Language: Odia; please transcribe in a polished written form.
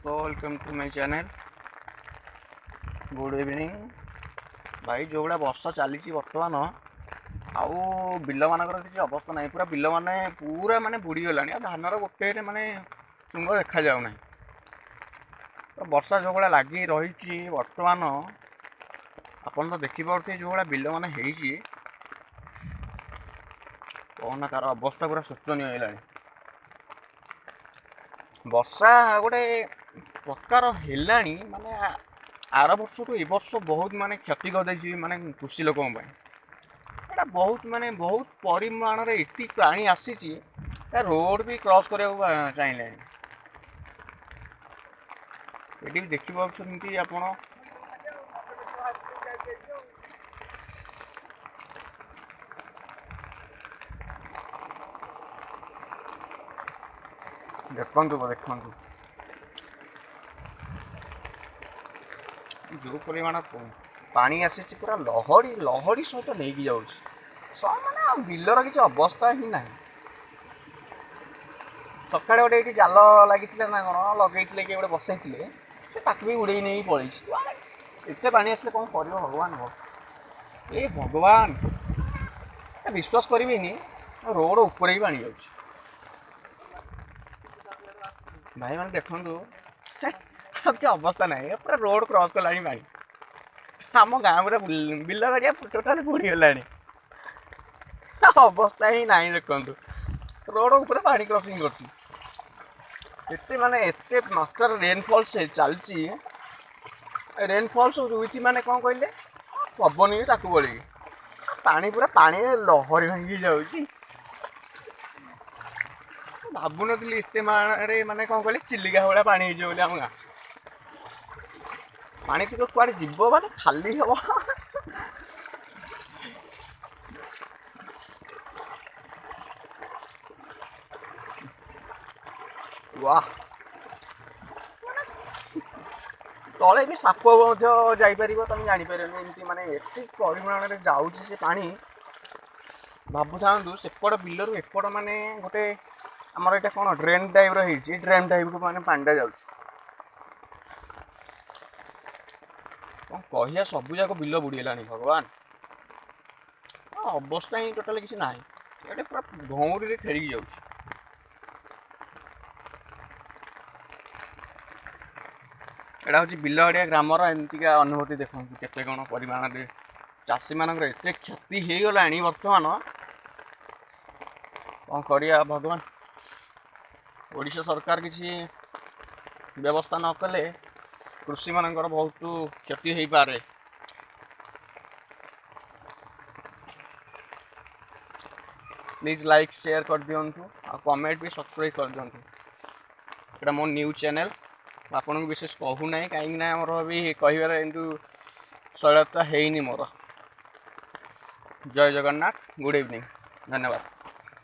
Dost, welcome to my channel. Good evening ଭାଇ। ଯେଉଁ ଭଳିଆ ବର୍ଷା ଚାଲିଛି ବର୍ତ୍ତମାନ, ଆଉ ବିଲମାନଙ୍କର କିଛି ଅବସ୍ଥା ନାହିଁ। ପୁରା ବିଲମାନେ ପୁରା ମାନେ ବୁଡ଼ିଗଲାଣି, ଆଉ ଧାନର ଗୋଟେ ମାନେ ଚୁଙ୍ଗ ଦେଖାଯାଉନାହିଁ। ତ ବର୍ଷା ଯେଉଁ ଭଳିଆ ଲାଗି ରହିଛି ବର୍ତ୍ତମାନ, ଆପଣ ତ ଦେଖିପାରୁଥିବେ ଯେଉଁ ଭଳିଆ ବିଲମାନେ ହେଇଛି, କ'ଣ ନା ତାର ଅବସ୍ଥା ପୁରା ଶୋଚନୀୟ ହେଇଗଲାଣି। ବର୍ଷା ଗୋଟେ ପ୍ରକାର ହେଲାଣି, ମାନେ ଆର ବର୍ଷଠୁ ଏ ବର୍ଷ ବହୁତ ମାନେ କ୍ଷତି କରିଦେଇଛି ମାନେ କୃଷି ଲୋକଙ୍କ ପାଇଁ। ଏଇଟା ବହୁତ ମାନେ ବହୁତ ପରିମାଣରେ ଏତିକି ପାଣି ଆସିଛି, ରୋଡ଼ ବି କ୍ରସ୍ କରିବାକୁ ଚାହିଁଲେଣି। ଏଠି ବି ଦେଖିପାରୁଛନ୍ତି ଆପଣ, ଦେଖନ୍ତୁ ଦେଖନ୍ତୁ ଯେଉଁ ପରିମାଣ ପାଣି ଆସିଛି, ପୁରା ଲହଡ଼ି ଲହଡ଼ି ସହିତ ନେଇକି ଯାଉଛି ମାନେ ଆଉ ବିଲର କିଛି ଅବସ୍ଥା ହିଁ ନାହିଁ। ସକାଳେ ଗୋଟେ ଏଇଠି ଜାଲ ଲାଗିଥିଲା ନା କ'ଣ ଲଗେଇଥିଲେ, କିଏ ଗୋଟେ ବସେଇଥିଲେ, ସେ ତାକୁ ବି ଉଡ଼େଇ ନେଇକି ପଳେଇଛି। ଏତେ ପାଣି ଆସିଲେ କ'ଣ କରିବ? ଭଗବାନ, ଏ ଭଗବାନ, ବିଶ୍ୱାସ କରିବେନି, ରୋଡ଼ ଉପରେ ବି ପାଣି ଯାଉଛି। ଭାଇମାନେ ଦେଖନ୍ତୁ, ଆଉ କିଛି ଅବସ୍ଥା ନାହିଁ, ପୁରା ରୋଡ଼ କ୍ରସ୍ କଲାଣି ପାଣି। ଆମ ଗାଁ ପୁରା ବିଲ ଗାଡ଼ିଆ ଟୋଟାଲି ବୁଡ଼ିଗଲାଣି, ଅବସ୍ଥା ହିଁ ନାହିଁ। ଦେଖନ୍ତୁ, ରୋଡ଼ ଉପରେ ପାଣି କ୍ରସିଂ କରୁଛି। ଏତେ ମାନେ ଏତେ ମାତ୍ରାରେ ରେନଫଲ୍ ସେ ଚାଲିଛି। ରେନଫଲ୍ସ ୱିଥ୍ ମାନେ କ'ଣ କହିଲେ, ପବନ ବି ତାକୁ ବଳିକି ପାଣି ପୁରା ପାଣିରେ ଲହରୀ ଭାଙ୍ଗି ଯାଉଛି। ଭାବୁନଥିଲି ଏତେ ମାରେ ମାନେ କ'ଣ କହିଲେ ଚିଲିକା ଭଳିଆ ପାଣି ହେଇଯିବ ବୋଲି। ଆମ ଗାଁ ପାଣି ଟିକେ କୁଆଡ଼େ ଯିବ, ମାନେ ଖାଲି ହବ। ୱାହ, ତଳେ ବି ସାପ ମଧ୍ୟ ଯାଇପାରିବ, ତମେ ଜାଣିପାରିବନି। ଏମିତି ମାନେ ଏତେ ପରିମାଣରେ ଯାଉଛି ସେ ପାଣି। ଭାବୁଥାନ୍ତୁ, ସେପଟ ବିଲରୁ ଏପଟ ମାନେ ଗୋଟେ ଆମର ଏଇଟା କ'ଣ ଡ୍ରେନ୍ ଟାଇପ୍ର ହେଇଛି, ଡ୍ରେନ୍ ଟାଇପ୍କୁ ମାନେ ପାଣିଟା ଯାଉଛି। କ'ଣ କହିବା, ସବୁ ଯାକ ବିଲ ବୁଡ଼ିଗଲାଣି। ଭଗବାନ, ଅବସ୍ଥା ହିଁ ଟୋଟାଲି କିଛି ନାହିଁ। ଏଇଟା ପୁରା ଭଉଁରୀରେ ଖେଳିକି ଯାଉଛି। ଏଇଟା ହେଉଛି ବିଲଗାଡ଼ିଆ ଗ୍ରାମର ଏମିତିକା ଅନୁଭୂତି। ଦେଖନ୍ତୁ କେତେ କ'ଣ ପରିମାଣରେ ଚାଷୀମାନଙ୍କର ଏତେ କ୍ଷତି ହେଇଗଲାଣି ବର୍ତ୍ତମାନ। କ'ଣ କରିବା ଭଗବାନ, ଓଡ଼ିଶା ସରକାର କିଛି ବ୍ୟବସ୍ଥା ନ କଲେ କୃଷିମାନଙ୍କର ବହୁତ କ୍ଷତି ହେଇପାରେ। ପ୍ଲିଜ୍ ଲାଇକ୍ ସେୟାର କରିଦିଅନ୍ତୁ ଆଉ କମେଣ୍ଟ ବି ସବସ୍କ୍ରାଇବ୍ କରିଦିଅନ୍ତୁ। ଏଇଟା ମୋ ନ୍ୟୁ ଚ୍ୟାନେଲ୍, ଆପଣଙ୍କୁ ବିଶେଷ କହୁନାହିଁ, କାହିଁକିନା ଆମର ବି କହିବାର ଏମିତି ଶୈଳତା ହେଇନି ମୋର। ଜୟ ଜଗନ୍ନାଥ, ଗୁଡ଼୍ ଇଭିନିଂ, ଧନ୍ୟବାଦ।